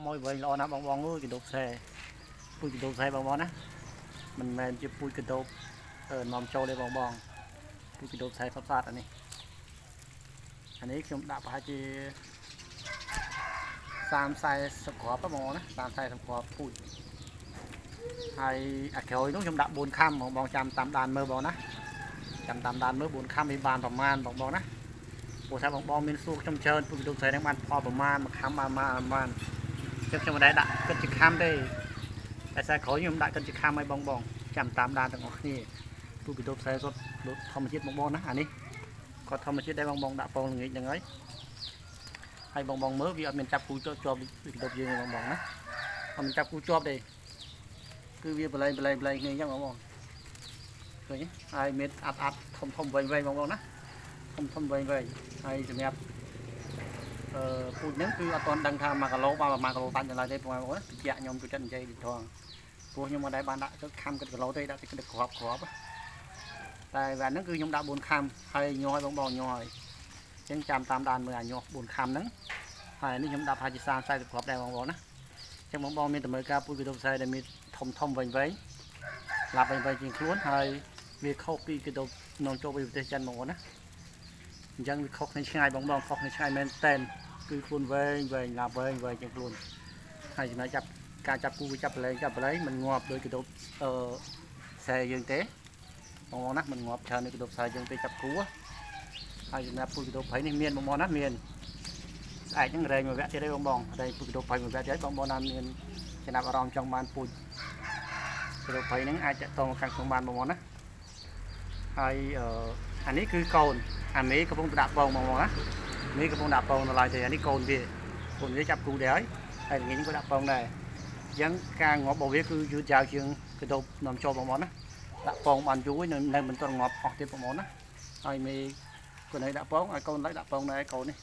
មកវិញល្អណាស់បងបងអើយកណ្ដូបស្រែពូជកណ្ដូបស្រែបងបងណាមិនមែនជាពូជកណ្ដូបនាំចូលទេបងបងពូជកណ្ដូបស្រែសុទ្ធសាធអានេះអានេះខ្ញុំដាក់ប្រហែលជា30 40គ្រាប់បងបងណា30 40គ្រាប់ពូជហើយអាក្រោយនោះខ្ញុំដាក់4ខាំបងបងចាំតាមដានមើលបងណាចាំតាមដានមើល4ខាំវាបានប្រមាណបងបងណាព្រោះថាបងបងមានសួរខ្ញុំច្រើនពូជកណ្ដូបស្រែនឹងបានផលប្រមាណមួយខាំបានប្រមាណចឹងខ្ញុំមិនដែលដាក់គិតជាខាំទេតែខ្សែក្រោយខ្ញុំដាក់គិតជាខាំឲ្យបងបងចាំតាមដានទាំងអស់គ្នាពូជកណ្ដូបស្រែសុទ្ធធម្មជាតិបងបងណាអានេះក៏ធម្មជាតិដែរបងបងដាក់ពងល្ងាចហ្នឹងហើយហើយបងបងមើលវាអត់មានចាប់គូជាប់ជាប់កណ្ដូបយើងទេបងបងណាអត់មានចាប់គូជាប់ទេគឺវាបលែងបលែងបលែងគ្នាអញ្ចឹងបងបងឃើញទេហើយមានអាត់អាត់ធំធំវែងវែងបងបងណាធំធំវែងវែងហើយសម្រាប់អឺពូជហ្នឹងគឺអត់ទាន់ដឹងថា1គីឡូបានប្រហែលគីឡូតាច់នៅឡើយទេបងប្អូនបញ្ជាក់ខ្ញុំចូលចិត្តនិយាយដូចថងព្រោះខ្ញុំមិនដែលបានដាក់ទឹកខាំគិតគីឡូទេដាក់តែគិតគ្រាប់គ្រាប់តែវ៉ាន់ហ្នឹងគឺខ្ញុំដាក់4ខាំហើយញាស់ឲ្យបងបងញាស់ហើយអញ្ចឹងចាំតាមដានមើលអាញាស់4ខាំហ្នឹងហើយនេះខ្ញុំដាក់ប្រហែលជា30 40គ្រាប់ដែរបងប្អូនណាអញ្ចឹងបងបងមានតម្រូវការពូជកណ្ដូបស្រែដែលមានធំធំវែងវែងឡាប់វែងវែងជាងខ្លួនហើយវាខុសពីកណ្ដូបនាំចូលពីប្រទេសចិនបងប្អូនណាអញ្ចឹងវាខុសគ្នាឆ្ងាយបងបងខុសគ្នាឆ្ងាយមែនតែនគឺខ្លួនវែងវែងឡាប់វែងវែងជាងខ្លួនហើយចំណែកចាប់ការចាប់គូវាចាប់ប្រឡែងចាប់ប្រឡែងមិនងាប់ដោយកណ្ដូបអឺស្រែយើងទេបងបងណាមិនងាប់ច្រើនដូចកណ្ដូបស្រែយើងទេចាប់គូហើយសម្រាប់ពូជកណ្ដូបព្រៃនេះមានបងបងណាមានស្អែកហ្នឹងរែងមួយវគ្គទៀតទេបងបងរែងពូជកណ្ដូបព្រៃមួយវគ្គទៀតបងបងណាមានចំណាប់អារម្មណ៍ចង់បានពូជកណ្ដូបព្រៃហ្នឹងអាចតាក់ទងមកខាងខ្ញុំបានបងបងណាហើយអឺអានេះគឺកូនអាមេកំពុងដាក់ពងបងបងណាមេកំពុងដាក់ពងនៅឡើយទេអានេះកូនវាកូនវាចាប់គូដែរហើយហើយថ្ងៃនេះក៏ដាក់ពងដែរអញ្ចឹងការងាប់របស់វាគឺយឺតយ៉ាវជាងកណ្ដូបនាំចូលបងបងណាដាក់ពងបានយូរនៅនៅមិនទាន់ងាប់អស់ទេបងបងណាហើយមេកូននេះដាក់ពងហើយកូនឡើយដាក់ពងដែរកូននេះ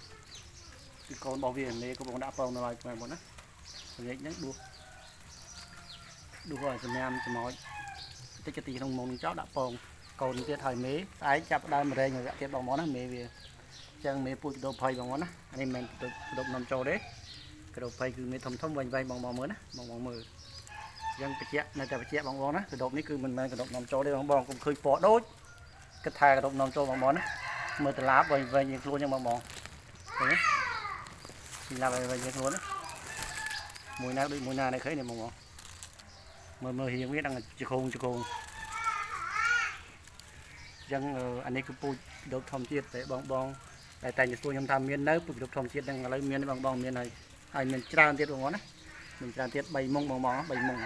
គឺកូនរបស់វាមេកំពុងដាក់ពងនៅឡើយបងបងណាល្ងាចហ្នឹងដួសដួសឲ្យសម្រាមសម្ោចតិចទីក្នុងមុងនឹងចោលដាក់ពងកូនទៀតហើយមេស្អែកចាប់ដើមរែងមួយវគ្គទៀតបងបងណាមេវាអញ្ចឹងមេពូជកណ្ដូបភ័យបងបងណាអានេះមិនមែនកណ្ដូបនាំចូលទេកណ្ដូបភ័យគឺមេធំធំវែងវែងបងបងមើលណាបងបងមើលអញ្ចឹងបញ្ជាក់នៅតែបញ្ជាក់បងបងណាកណ្ដូបនេះគឺមិនមែនកណ្ដូបនាំចូលទេបងបងកុំឃើញពណ៌ដូចគិតថាកណ្ដូបនាំចូលបងបងណាមើលតឡាបវែងវែងជាងខ្លួនអញ្ចឹងបងបងឃើញទេឡាបវែងវែងជាងខ្លួនណាមួយណាដូចមួយណានេះឃើញទេបងបងមើលមើលរៀងវាដឹងជាគោងជាគោងអញ្ចឹងអានេះគឺពូជកណ្ដូបធម្មជាតិតែបងបងតែតែសួរខ្ញុំថាមាននៅពូជកណ្ដូបធម្មជាតិហ្នឹងឥឡូវមានបងបងមានហើយហើយមានច្រើនទៀតបងបងណាមានច្រើនទៀត3មុងបងបង3មុង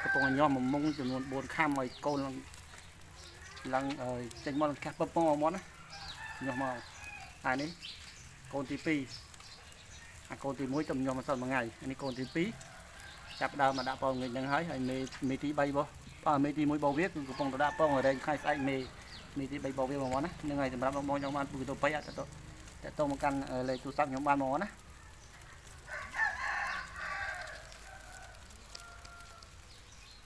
កំពុងញាស់មួយមុងចំនួន4ខាំឲ្យកូនឡើងឡើងចេញមកកាស់ពឹបបងបងណាញាស់មកហើយនេះកូនទី2អាកូនទី1ទៅញាស់មកសិនមួយថ្ងៃអានេះកូនទី2ចាប់ដើមមកដាក់ពងងាយហ្នឹងហើយហើយមេមេទី3របស់មេទី1របស់វាគឺកំពុងទៅដាក់ពងរែងថ្ងៃស្អែកមេមេទី3របស់វាបងប្អូនណាហ្នឹងហើយសម្រាប់បងប្អូនចង់បានពូជទៅ3អាចទៅតទៅមកកាន់លេខទូរស័ព្ទខ្ញុំបានបងប្អូនណា